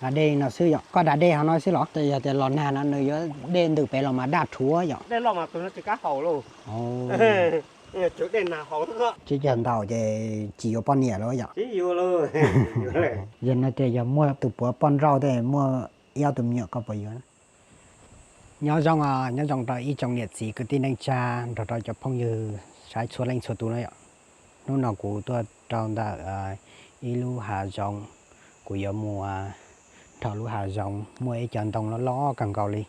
Dav dej no xwb yom, koj dav dej hauv no xwb los? Yog tias los nag no nws yuav dej ntws pem los mas daj rhuav yom. Txij ntaus ces tsis yuav poj niam lawm yom. Yog no ces yog muaj tus puav poj nrauj tej, muaj ib ob tus me nyuam koj puas yuav? Nyob zoo, nyob zoo rau ib tsoom niam txiv kwv tij neej tsa nrog rau cov phooj ywg saib txhua leej txhua tus na yom. Hnub no kuv tuaj rau ntawm ib lub hav zoov, kuv yuav mus nrog lub hav zoov muaj ib co ntoo loj loj kawg nkaus li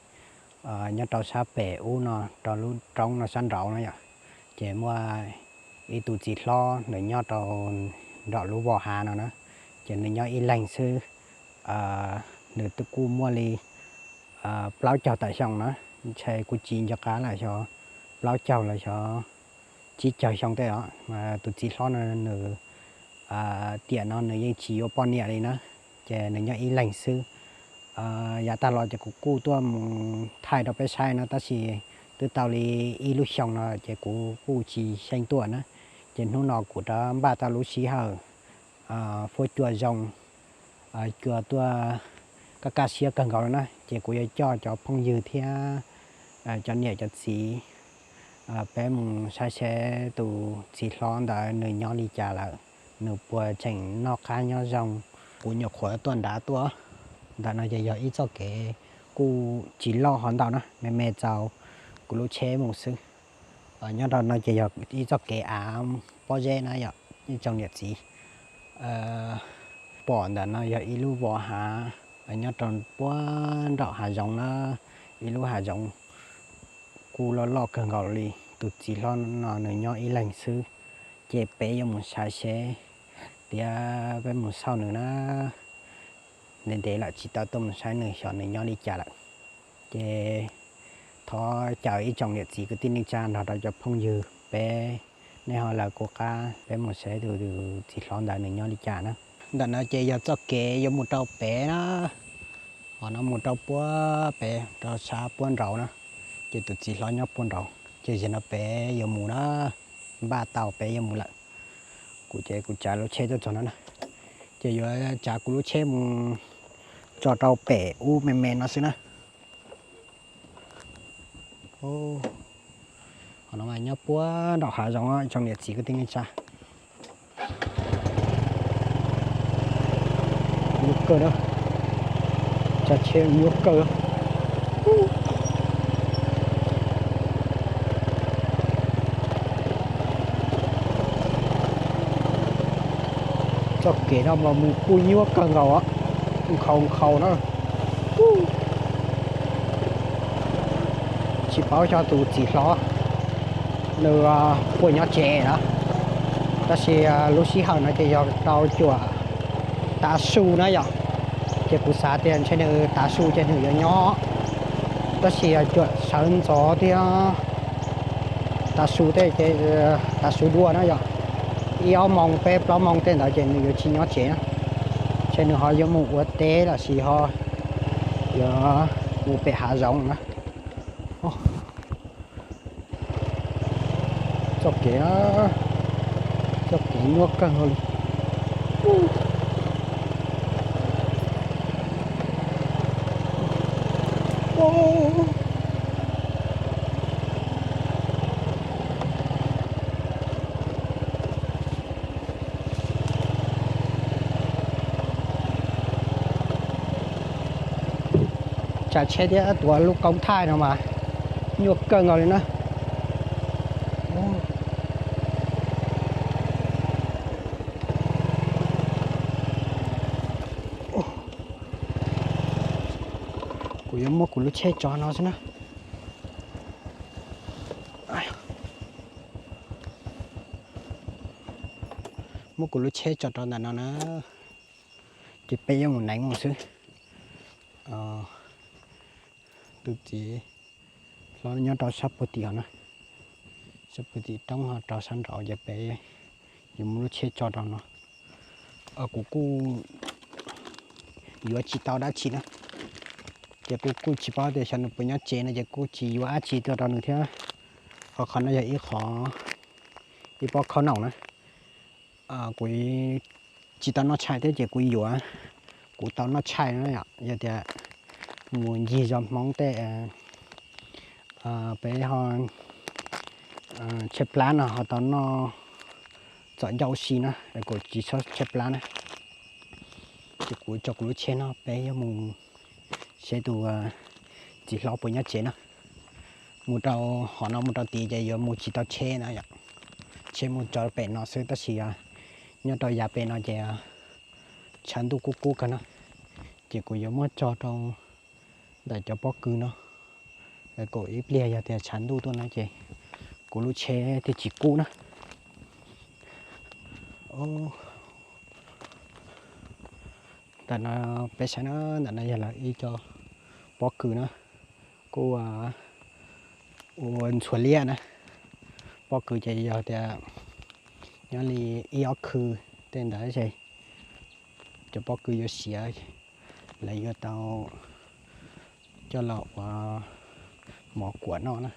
nyob rau sab pem ub no rau lub roob no sab nraud no yom. Ces muaj ib tus txiv hlob nws nyob rau nraum lub vos hav no na, ces nws nyob ib leeg xwb. Nws twb kuj muaj li plaub caug tawm xyoo na, ntshe kuv tsis nco qab lawm xyov plaub caug los xyov tsib caug xyoo tej os. Mas tus txiv hlob no nws tiam no nws yeej tsis yuav poj niam li na, ces nws nyob ib leeg xwb. Yav tag los ces kuv kuj tuaj mus thaij rau peb saib no tab sis twb tau li ib lub xyoo no ces kuv kuj tsis xyeej tuaj na. Ces hnub no kuv rov npaj tau lub sij hawm fuab cua zoo, cua tuaj kaj kaj siab kawg nkaus li na, ces kuv yuav coj cov phooj ywg thiab cov niam cov txiv peb mus saib seb tus txiv hlob ntawd nws nyob li cas lawm, nws puas tseem noj qab nyob zoo. Kuv nyuam qhuav tuaj nrad tuaj, ntawm no ces yog ib txoj kev kuj tsis loj hov ntau na, me me txaus kuv lub tsheb mus xwb. Nyob rau no ces yog ib txoj kev av pob zeb na yom, ib tsoom niam txiv. Pom ntawm no yog ib lub vos hav nyob rau puag nraum hav zoov na, ib lub hav zoov kuj loj loj kawg nkaus li. Tus txiv hlob no nws nyob ib leeg xwb, ces peb yuav mus saib seb tias peb mus xauj nws na. Ntev ntev lawm tsis tau tuaj mus saib nws xyov nws nyob li cas lawm. Ces thov caw ib tsoom niam txiv kwv tij neej tsa nrog rau cov phooj ywg peb, nej ho lawv kuv qab peb mus saib tus txiv hlob ntawd nws nyob li cas na. Ntawm no ces yog txoj kev yuav mus rau pem na, ho no mus rau puag pem rau sab puag nraud na, ces tus txiv hlob nyob puag nraud. Ces zaum no peb yuav mus na, npaj tau peb yuav mus lawm. Kuv ces kuv tsav lub tsheb tuaj txog no na, ces yuav tsav kuv lub tsheb mus tso rau pem ub me me no xwb na. Qhov no mas nyob puag nraum hav zoov, tsoom niam txiv kwv tij neej tsa. Nyuaj kawg na, tsav tsheb nyuaj kawg. Txoj kev no mas mus kuj nyuaj kawg nkaus, nkhaus nkhaus na. Tsis paub xyov tus txiv hlob nws puas nyob tsev na, tab sis lub sij hawm no ces yog rau cuam tav su na yom, ces kuv xav tias ntshe nws tav su ces nws yuav nyob, tab sis cuam sawv ntxov thiab tav su tej ces tav su dua na yom, ib ob moos peb plaub moos tej ntawd ces nws yuav tsis nyob tsev na, ntshe nws ho yuav mus ua teb los sis ho yuav mus pem hav zoov na. Txoj kev, txoj kev nyuaj kawg nkaus li. Tsav tsheb thiab tuav lub koob thaij no mas nyuaj kawg nkaus li na. Kuv yuav muab kuv lub tsheb tso no xwb na. Muab kuv lub tsheb tso rau ntawm no na, ces peb yuav mus neev mus xwb. Tus txiv hlob nyob rau sab puag tim no, sab puag tim roob ho rau sab nraud ces peb yuav muab lub tsheb tso rau no. Kuv kuj yuav tsis tau dab tsi na, ces kuv kuj tsis paub tias xyov nws puas nyob tsev no ces kuj tsis yuav dab tsi tuaj rau nws thiab. Qhov qhov no yog ib qhov, ib pob khaub noom na. Kuv tsis tau noj tshais thiab ces kuv yuav kuv tau noj tshais no yom, yog tias mus ncig zos Hmoob tej, peb ho tshaib plab no ho tau noj txom ncauj ua si na, kuv tsis txhob tshaib plab na. Ces kuv tso kuv lub tsheb no peb yuav mus seb tus txiv hlob puas nyob tsev na. Mus rau hov no mus rau tid ces yuav mus tsis tau tsheb na yom, tsheb mus tso pem no xwb tab sis nyob rau yav pem no ces tshav ntuj kub kub kawg no, ces kuv yuav muab tso rau ntawm cov pob kws no, kom ib pliag yog tias tshav ntuj tuaj no ces kuv lub tsheb thiaj tsis kub na. Ntawm no peb saib na, ntawm no yog lawv ib co pob kws na, kuj ua ntxhuav liab na. Pob kws ces yog tias nyob li ib ob khw tej ntawd ces cov pob kws yuav siav, lawv yuav tau coj los ua mov kuam noj na.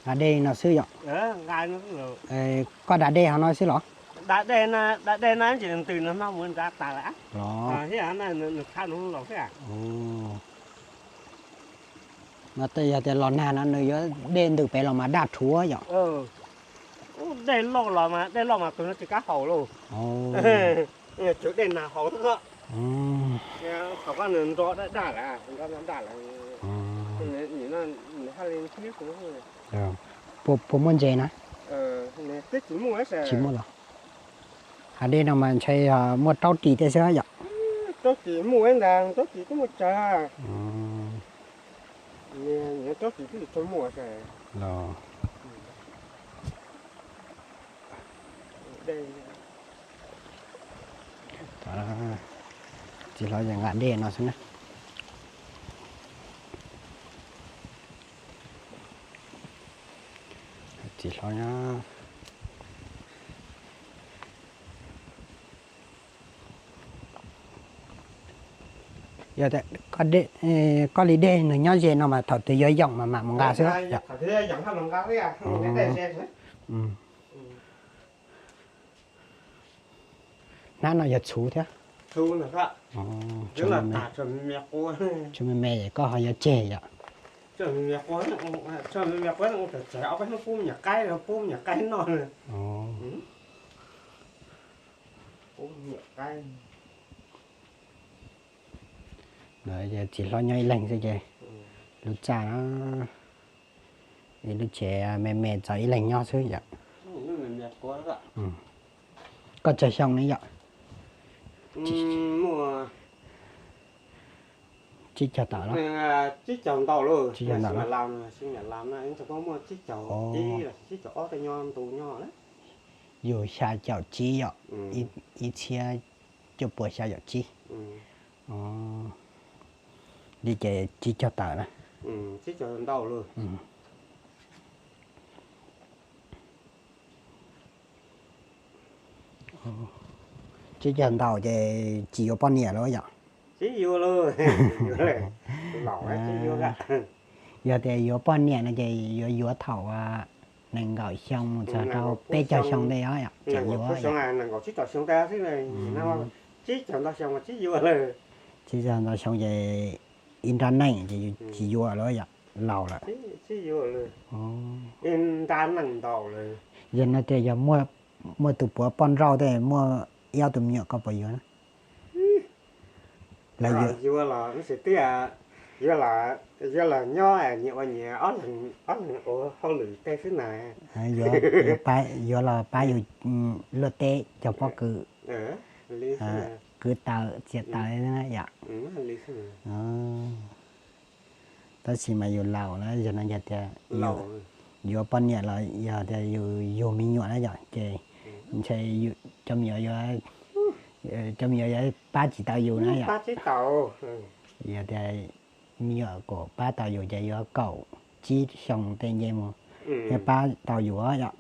Da dej no xwb yom? Koj da dej hov no xwb los? Da dej no, da dej no ces ntws no no mus nrad tas lawm. Los thiab, nws tshab nws los thiab. No tej yog tias los nag no nws yuav dej ntws pem los mas daj rhuav yom? Dej loj los mas, dej loj mas tus no tsis kam haus lauj. Tsuas dej nag haus xwb. Thaum koj nws nro daj daj lawm, nro daj daj lawm, nws haj li ntsib kuv. Puas muaj ntses na? Twb tsis muaj, tsis muaj los? Hav dej no mas ntshai muaj raub ris tej xwb yom? Raub ris muaj ntag, raub ris twb muaj tsawg. Raub ris twb tsis tshua muaj. Los txiv hlob nqa dej no xwb na. Txiv hlob nyob. Yog tias koj li dej nws nyob ze no mas thaum twg yuav yoom mas mam mus nqa xwb. Hnab no yog txhuv thiab. Txhuv me me, koj ho yuav tseg yom? Tshuav me me quav, tshuav me me quav, tshuav ob peb hnub pub me nyuam qaib, pub me nyuam qaib noj. Txiv hlob nyob ib leeg xwb ces lub txaj no, ib lub tsev me me txog ib leeg nyob xwb yom. Koj tsawg xyoo ne yom? Tsib caug tawm los? Tsib caug ntau lawm. Tsib caug ntau lawm. Muaj tsib caug ib los tsib caug ob tej nyob ntu nyob lawm. Yus xya caum tsib yom, ib txhiab cuaj puas xya caum tsib. Li ces tsib caug tawm na. Tsib caug ntau lawm. Tsib caug ntau ces tsis yuav poj niam lawm yom? Tsis yuav lawm. Laus tsis yuav. Yog tias yuav poj niam no ces yuav yuav thaum nees nkaum xyoo mus txog rau peb caug xyoo tej os, tseem yuav. Nees nkaum tsib caug xyoo tej xwb, tsib caug ntau xyoo mas tsis yuav lawm. Tsib caug ntau xyoo ces ib nrab neej ces tsis yuav lawm yom, laus lawm. Tsis yuav lawm. Ib nrab neej ntau lawm. Yog no tias yog muaj tus puav poj nrauj tej muaj ib ob tus me nyuam koj puas yuav na? Yuav los, yuav los nyob nyias ua nyias ob leeg ua hauj lwm tej xwb na. Yuav los pab yus luaj teb cog pob kws, kwv taws txiav taws yom. Tab sis mas yus laus na, yog no yog tias yuav poj niam los yog tias yus yug me nyuam na yom, ces ntshe cov me nyuam yuav, cov me nyuam yuav pab tsis tau yus na yom. Yog tias me nyuam kom pab tau yus ces yuav kaum tsib xyoo tej nce mus thiaj pab tau yus yom.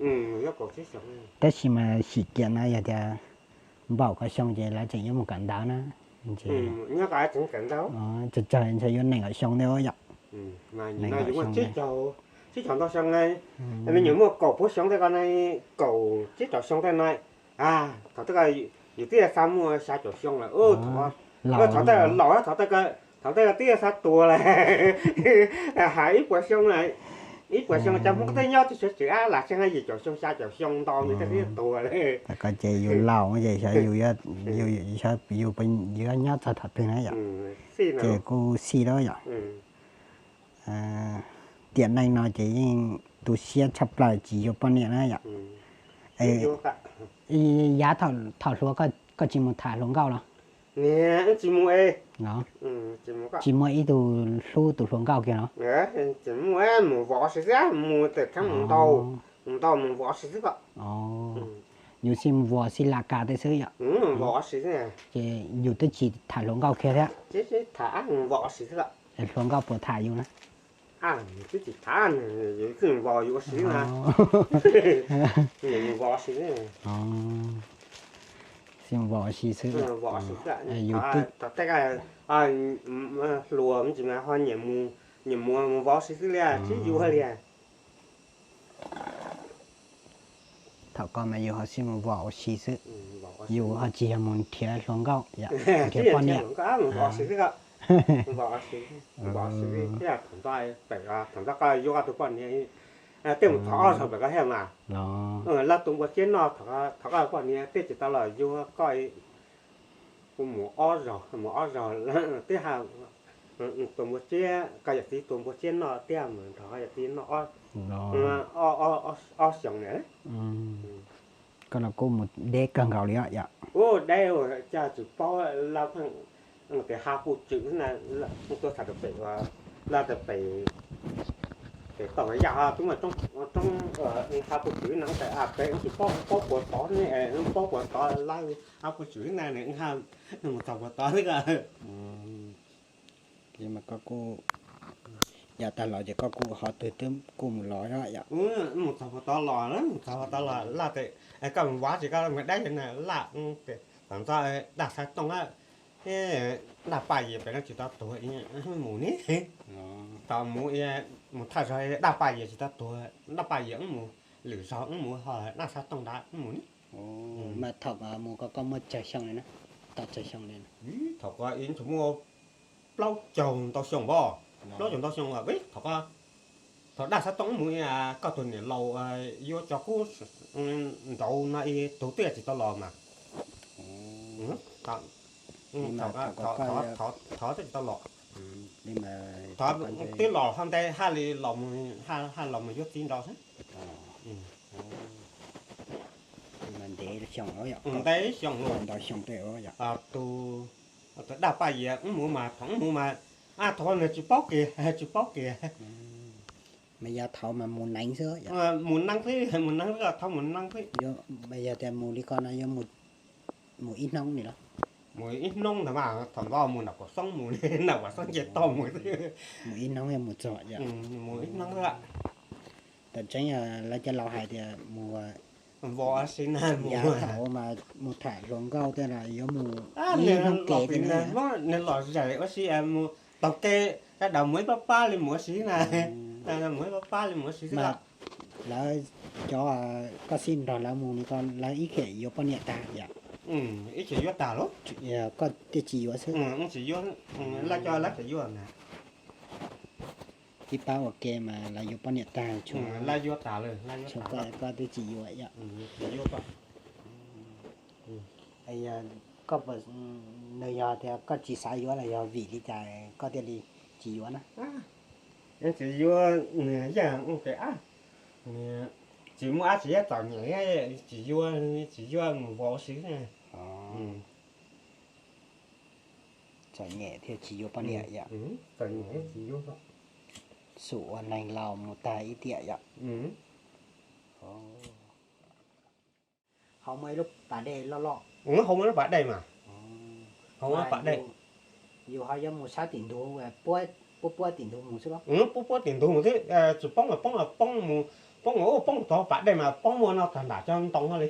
Tab sis mas sim kiag no yog tias npaum kaum xyoo ces lawv tseem yuav mus kawm ntawv na. Nyob ko tseem kawm ntau. Tsawg tsawg ntshe yuav nees nkaum xyoo thiab yom. Nees nkaum xyoo, tsib caug ntau xyoo, me nyuam muaj kaum puav xyoo tej ko ne, kaum tsib rau xyoo tej no. Thaum tej ko yus twb xav muaj xya caum xyoo lawm. Thaum tej laus, thaum tej ko twb xav tuag lawm. Hais ib puas xyoo, ib puas xyoo cov Hmoob tej nyob tsis sawv tsees ab lam tseem yim caum xyoo xya caum xyoo ntau nws thiaj tuag lawm. Ko ces yus laus ces xyov yus, yus, yus yuav nyob txog thaum twg na yom. Ces kuj xij lawm yom. Tiam neej no ces yeej tu siab tshaj plaws tsis yuav poj niam na yom. Yav thaum hluas koj tsis mus tham hluas nkauj los? Tsis muaj ib tug hlub tus hluas nkauj kiag los? Mus vov si xwb, mus tej kheev mus ntau, mus ntau mus vov si xwb ko. Yus xij mus vov si lam kas tej xwb yom. Ces yus twb tsis tham hluas nkauj kiag thiab. Hluas nkauj puas tham yus na? Twb tsis tham, yus xij mus vov yus ua si na. Mus vov si xwb. Xij mus vov ua si xwb. Thaum tej hluas tsis mas ho nyiam mus, nyiam mus mus vov si xwb li, tsis yuav li. Thaum ko mas yus ho xij mus vov ua si xwb, yus ho tsis yog mus nrhiav hluas nkauj, nrhiav poj niam. Thaum ntawd ko yuav koj tus poj niam, tej mus thov ob zaug pem ko thiab mas. Lawv tua npua tsiab noj, thov koj poj niam tej tsis tau los yuav koj. Kuv mus ob zaug, mus ob zaug, twb ha tua npua tsiab, koj yawm txiv tua npua tsiab noj thiab mus nrog koj yawm txiv noj ob xyoos na. Koj los kuj mus deb kawg nkaus li os yom. Ub, deb, cas tsis paub, lawv pheej tias ha puj tswm na, tuaj txog rau pem, lawv tias pem, pem toj yaj ho twb muaj roob, ha puj tswm na, pem pem tsis paub, paub puas tod ne, paub puas tod lawv ha puj tswm na, nws mus txog puas tod xwb ko. Ces mas koj kuj, yav tag los ces koj kuj ho twg twb kuj mus los yom. Mus txog puas tod los, mus txog puas tod los laj tias, koj mus vov tsis koj mus dab na laj, thaum ntxov daj xav tooj, daj paj yias pem no tsis tau tuag, mus ne. Thaum mus, mus thaj zog daj paj yias tsis tau tuag, daj paj yias wb mus, lwm zog wb mus ho daj xav tooj ntawd wb mus ne. Mas thaum mus ko koj muaj tsawg xyoo li na? Tau tsawg xyoo li? Thaum ko tsuas muaj plaub caug ntau xyoo npab, plaub caug ntau xyoo. Thaum ko, thaum daj xav tooj wb mus, koj tus niam laus yuav cov kub nraud no ib tug twb tsis tau los mas. Thov twb tsis tau los. Thov twb los ho nte haj li los, haj los mus yuav txiv nraud xwb. Ntev xyoo, ntev xyoo los. Tus daj paj yias wb mus mas, thaum wb mus mas, thaum nws tsis paub kev, tsis paub kev. Mas yog thaum mas mus neeb xwb, mus neeb xwb, mus neeb xwb, thaum mus neeb xwb. Mas yog tias mus li ko no yuav mus ib hnub li los? Mus ib hnub ntag mas, thaum ntxov mus nram Pam Xoob, mus nram Pam Xoob ces tau mus xwb. Mus ib hnub yuav mus txog yom? Mus ib hnub xwb. Tam tseeb lawv cov laus hais tias mus vov si na, yav thaum mas mus tham hluas nkauj tej los yuav mus ib hnub kev tej na. Nws los zais ua si, mus taug kev sawv daws mus ib pab pab li mus ua si na. Mus ib pab pab li mus ua si xwb. Lawv cov koj xij nrog lawv mus li ko lawv ib chim yuav poj niam tag yom? Ib chim yuav tag lauj. Koj thiaj tsis yuav xwb. Lawv cov lawv tsis yuav na. Ib pab ua ke mas lawv yuav poj niam tag, lawv yuav tag lawm, lawv yuav tag, koj twb tsis yuav yom? Tsis yuav koj. Koj, nws yog tias koj tsis xav yuav los yog vim li cas koj thiaj li tsis yuav na? Tsis yuav, nws yeej ua ke, tsis muaj dab tsi, txom nyem, tsis yuav, tsis yuav mus vov si. Txom nyem thiaj tsis yuav poj niam yom? Txom nyem tsis yuav. Xub ua neeg laus mus tag ib tiam yom? Ho muaj ib lub pas dej loj loj. Ho muaj lub pas dej mas. Ho muaj pas dej. Yus ho yuav mus sab tim ntug, puab puab tim ntug mus xwb los? Puab puab tim ntug mus xwb, tsis poob mas poob, poob mus, poob mus, poob txog pas dej mas poob muaj no tag nram cov ntoo no li.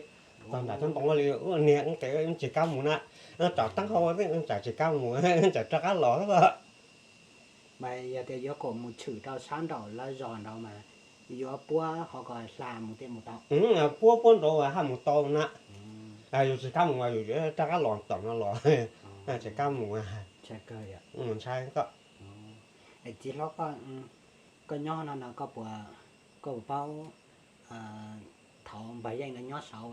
Tau nram tsob ntoo li, niag tes tsis kam mus na, tsam taab hau, tsam tsis kam mus, tsam rov qab los. Mas yog tias yuav kom mus tshwm rau sab nraum lawv zos nraud mas yuav puab ho kom hla mus thiaj mus tau. Puab puab nraud haj mus tau na. Yus tsis kam mus mas yus rov qab los tom no los, tsis kam mus. Ntshai kawg. Ntshai koj. Txiv hlob, koj nyob no no koj puas, koj puas paub thaum npawg Yeej no nyob saud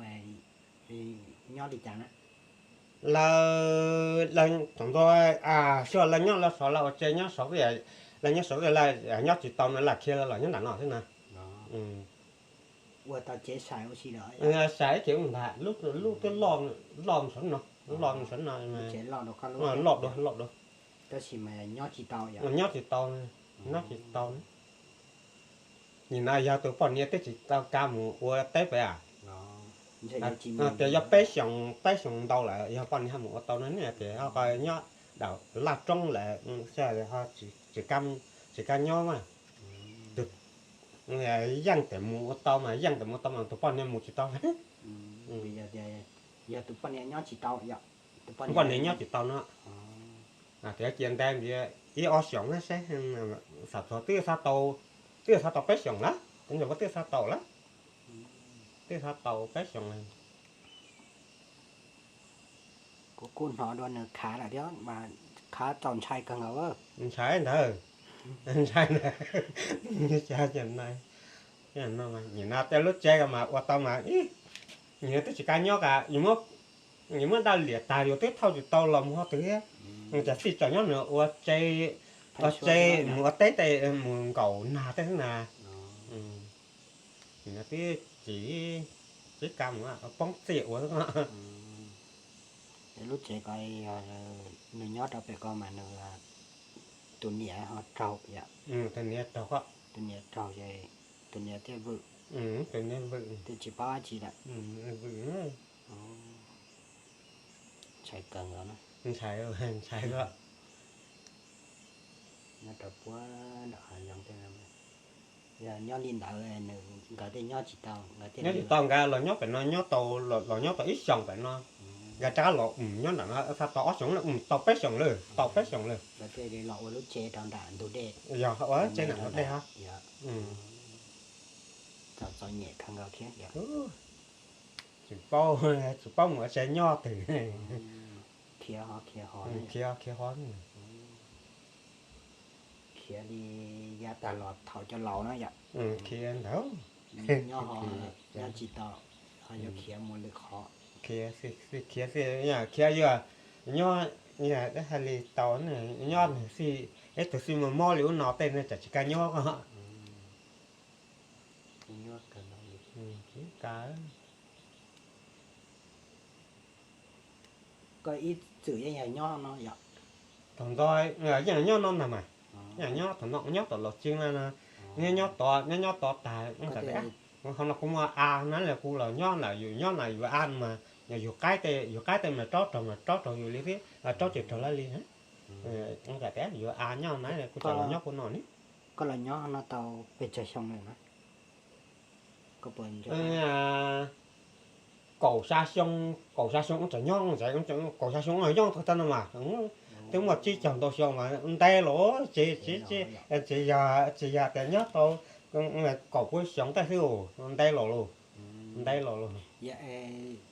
nyob li cas na? Lawv, lawv thaum ntxov, xyov lawv nyob lawv saud, lawv ua tsev nyob saud, lawv nyob saud, lawv nyob tsis tau no lawv khiav los nyob nram no xwb na. Ua tau tsev sai ua si lawm? Sai ib tsev ntag, lub twb loj, loj saud no, loj saud no, loj dua, loj dua. Tab sis mas nyob tsis tau, nyob tsis tau, nyob tsis tau. Nim no yog tus poj niam twb tsis tau kam mus ua teb pem a. Tias yog peb xyoos, peb xyoos ntau lawm yog poj niam ho mus ua tau no ne, tias ho nyob dam laj roob lawm, tsis kam nyob mas. Yeej tes mus ua tau mas, yeej tes mus ua tau mas tus poj niam mus tsis tau. Yog tus poj niam nyob tsis tau, tus poj niam nyob tsis tau no. Tias cia ntev ib ob xyoos na seb, xam txog twb xav tau, twb xav tau peb xyoos lawm, twb xav tau lawm, twb xav tau peb xyoos. Kuv kuj hnov dua nws khav lawm thiab mas, khav txaus ntshai kawg nkaus. Ntshai ntawd, ntshai ntawd. Nim no tej lub tsev mas ua tau mas, nim no twb tsis kam nyob ka, yus muab daj liam tag yus twb thauj tsis tau los mus qhov twg thiab. Cas txij tsaus nyob nws ua tsev, ua tsev mus ua teb tej mus nkaum nag tej xwb na. Nim no twb tsis, tsis kam mus, poob txiaj ua xwb. Lub tsev ko nws nyob rau pem ko mas nws, tus niam ho raug yom? Tus niam raug, tus niam raug ces tus niam thiaj vwm, tus niam vwm thiaj tsis paub dab tsi lawm. Ntshai kawg nkaus na. Ntshai, ntshai kawg. Nyob rau puag nram hav zoov tej no, yog nyob li ntawd nkawd thiaj nyob tsis tau, nkawd thiaj, nyob tsis tau nkawd los nyob pem no nyob tau, los nyob tau ib xyoos pem no. Nkawd rov qab los nyob nram no xav tau ob xyoos lawm, tau peb xyoos lawm, tau peb xyoos lawm. Nkawd thiaj li los ua lub tsev rau nram ntug dej. Yog ua tsev nram ntug dej hab. Txom nyem kawg nkaus thiab. Tsis paub, tsis paub mus ua tsev nyob twg. Khiav ho khiav ho, khiav ho khiav ho. Khiav li yav tag los thaum cov laus na yom. Khiav ntawd. Nyob ho nyob tsis tau, ho yuav khiav mus lwm qhov. Khiav xwb, khiav xwb, khiav yog nyob, hais li tau nyob nws xij, ib tug xij muaj mob li ub no tej ne tsam tsis kam nyob. Koj ib txwm yeej yog nyob no yom? Thaum ntxov yeej nyob no ntag mas, yeej nyob thaum no nyob tom Los Tsees na, nyob tod, nyob nyob tod tag, ho no kuv muaj a na, kuv los nyob na, yus nyob na yus a mas, yog yus qaib tej, yus qaib tej mas raub raug mas raub raug yus li thiab, raub tsis raug lawv li. Tias yus a nyob na, kuv tseem los nyob kuv no ne. Koj los nyob no tau pes tsawg xyoo lawm na? Kaum xya xyoo, kaum xya xyoo ub tseem nyob, kaum xya xyoo ub tseem nyob tag no mas, twb muaj tsib caug ntau xyoo mas ntev los, tsis, tsis yog tias nyob tau kaum puas xyoo tej xwb, ntev los lauj, ntev los lauj.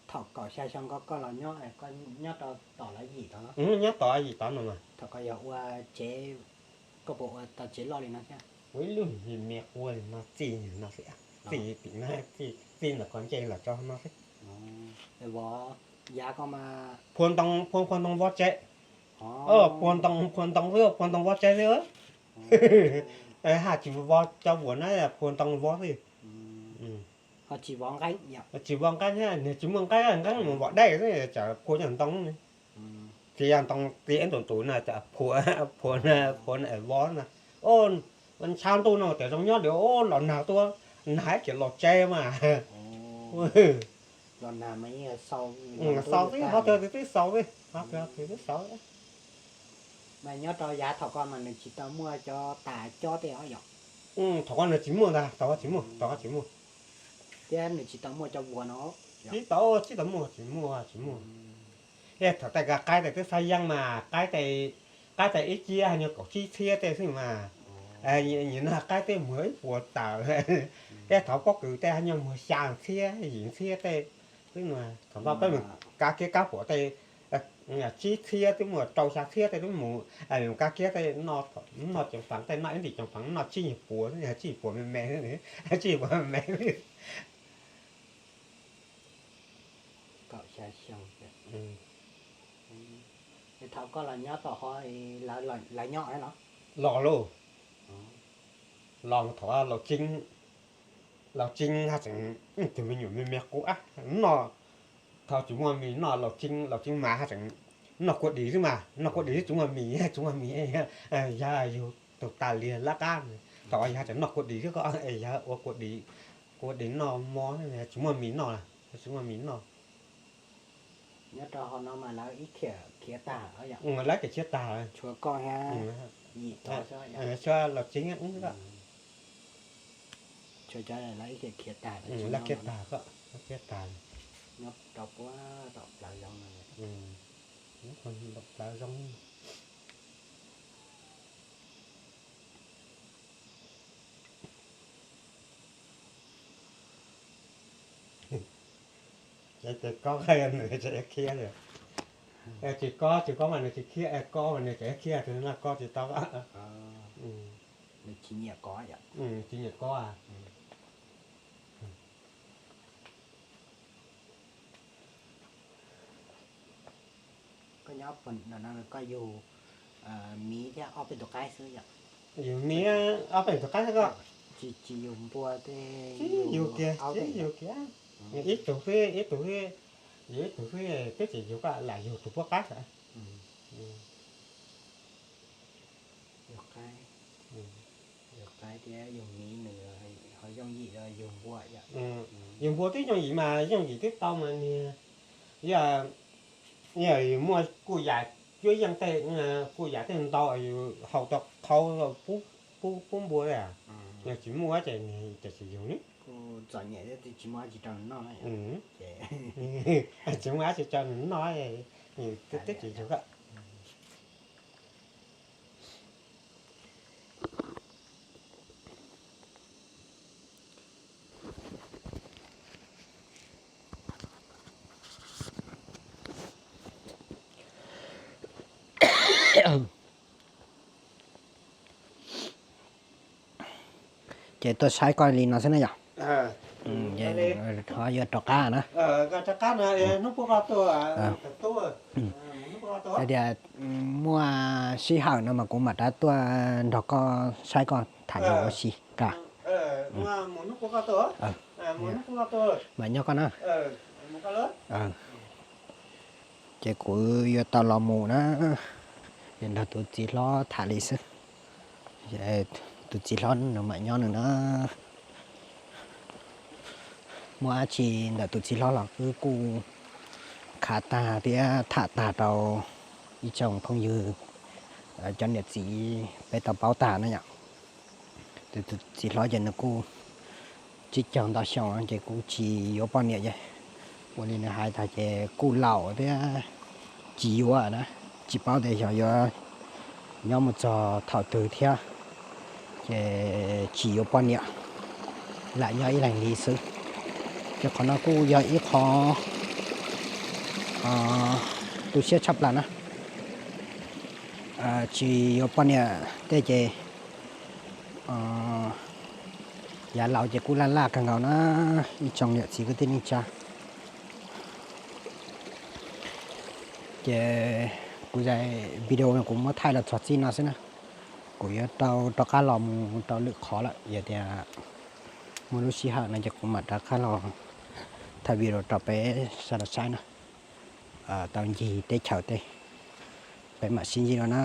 Thaum kaum xya xyoo ko koj los nyob, koj nyob rau tom lawv yim tod? Nyob tom yim tod no mas. Thaum koj yog ua tsev, koj puas ua tau tsev loj li no thiab? Ua ib lub me qhua li no, txij no xwb, txij tim no, txij ntawm qhov ntsej los tso no xwb. Vov yav ko mas phua ntoo, phua, phua ntoo vov tsev. Phua ntoo, phua ntoo xwb, phua ntoo vov tsev xwb. Haj tsis vov cov vuas na, phua ntoo vov xwb. Ho tsis vov nqeeb yom? Tsis vov nqeeb thiab, niag tsis muaj nqeeb, nqeeb mus vov dej xwb, tsam phua cov ntoo. Txiv yog ntoo txiv ib ntus ntus na, tsam phua, phua, phua vov na. Ntshav ntuj no tias zoo nyob li, los nag tuaj, nag ib chim los tsev mas. Los nag mas yeej xau, xau xwb, ho twb twb xau xwb, ho twb twb xau. Mas nyob rau yav thaum ko mas nws tsis tau muaj cov tas cob tej os yom? Thaum ko nws tsis muaj ntag, thaum ko tsis muaj, thaum ko tsis muaj. Thiab nws tsis tau muaj cov vuas no. Tsis tau, tsis tau muaj, tsis muaj, tsis muaj. Yog thaum tej qaib tais twb xav yeeb mas, qaib tais ib ciab nyuag kaum tsib txhiab tej xwb mas. Nim no qaib tej muag ib puas tawm. Tej thaum pob kws tej nyuag muag xya txhiab yim txhiab tej xwb mas. Thaum ntawd peb mus kav kiab kab phuam tej tsib txhiab twb muaj rau xya txhiab tej twb mus, mus kav kiab tej noj, noj coom feem tej noj ib ntim coom feem noj tsib nyuag puas, tsib nyuag puas me me, tsib nyuag puas me me. Kaum xya xyoo. Thaum koj los nyob tom hov, lawv nyob los? Los lauj. Los thaum Laus Tseeb, Laus Tseeb haj tseem ib tug me nyuam me me qub ab noj, thaum tsis muaj mis noj Laus Tseeb, Laus Tseeb mas haj tseem noj kua dis xwb mas, noj kua dis xwb tsis muaj mis, tsis muaj mis, yog yug tug tas li lab qab, thaum yog haj tseem noj kua dis xwb, koj yog ua kua dis, kua dis noj mov, tsis muaj mis noj, tsis muaj mis noj. Nyob rau hauv no mas lawv ib khiav khiav tag, lawv khiav khiav tag, tshuav koj thiab Laus Tseeb, tshuav cov lawv ib khiav khiav tag, lawv khiav tag, lawv khiav tag, nyob rau puag tom plawv zoov no, plawv zoov. Ces kob nws tseem khiab li. Tsis kob, tsis kob mas nws tsis khiab, kob mas nws tseem khiab, tus no kob tsis tau. Nws tsis nyiam kob, tsis nyiam kob. Koj nyob no koj yug miv thiab ob peb tus qaib xwb yom? Yug miv ob peb tus qaib xwb koj? Tsis yug npua tej? Tsis yug kiag, tsis yug kiag. Ib tug xwb, ib tug xwb, yug ib tug xwb, twb tsis yug koj lam yug tus puab qaib xwb. Yug qaib, yug qaib thiab yug miv nws ho yooj yim yug npua yom? Yug npua twb yooj yim mas, yooj yim twb tau mas niag, yog, yog muaj kuj yam cuab yeej tej, kuj yam tej ntau yus haus tau qhauv pub npua, yog tsis muaj ces niag ces tsis yug li. Txom nyem tsis muaj dab tsi rau nws noj. Tsis muaj dab tsi rau nws noj, twb tsis yug. Ces tuaj saib koj li no xwb na yom? Ho yuav rov qab na. Hais tias muaj sij hawm no mas kuv mam rov tuaj nrog koj saib koj tham li ua si ka. Mam nyob koj na. Ces kuv yuav tau los mus na, es nrog tus txiv hlob tham li xwb. Tus txiv hlob nws mam nyob nws na. Muaj dab tsi ntawm tus txiv hlob los wb kuj khav tag thiab tham tag rau ib tsoom phooj ywg, cov niam txiv peb tau paub tag na yom. Tus txiv hlob ces nws kuj tsib caug ntau xyoo ces kuj tsis yuav poj niam ces ua li nws hais tag ces kuj laus thiab tsis yuav na, tsis paub tias xyov yuav nyob mus txog thaum twg thiab, ces tsis yuav poj niam, lam nyob ib leeg li xwb. Ces qhov no kuj yog ib qho tu siab tshaj plaws na. Tsis yuav poj niam tej ces yav laus ces kuj laj laj kawg nkaus na, ib tsoom niam txiv kwv tij neej tsa. Ces kuv zais video no kuv muab thaij los txog txij no xwb na. Kuv yuav tau rov qab los mus rau lwm qhov lawm, yog tias muaj lub sij hawm no ces kuv mam rov qab los thaij video rau peb sawv daws saib na. Tau ncig teb chaws tej, peb mam sib ntsib dua na.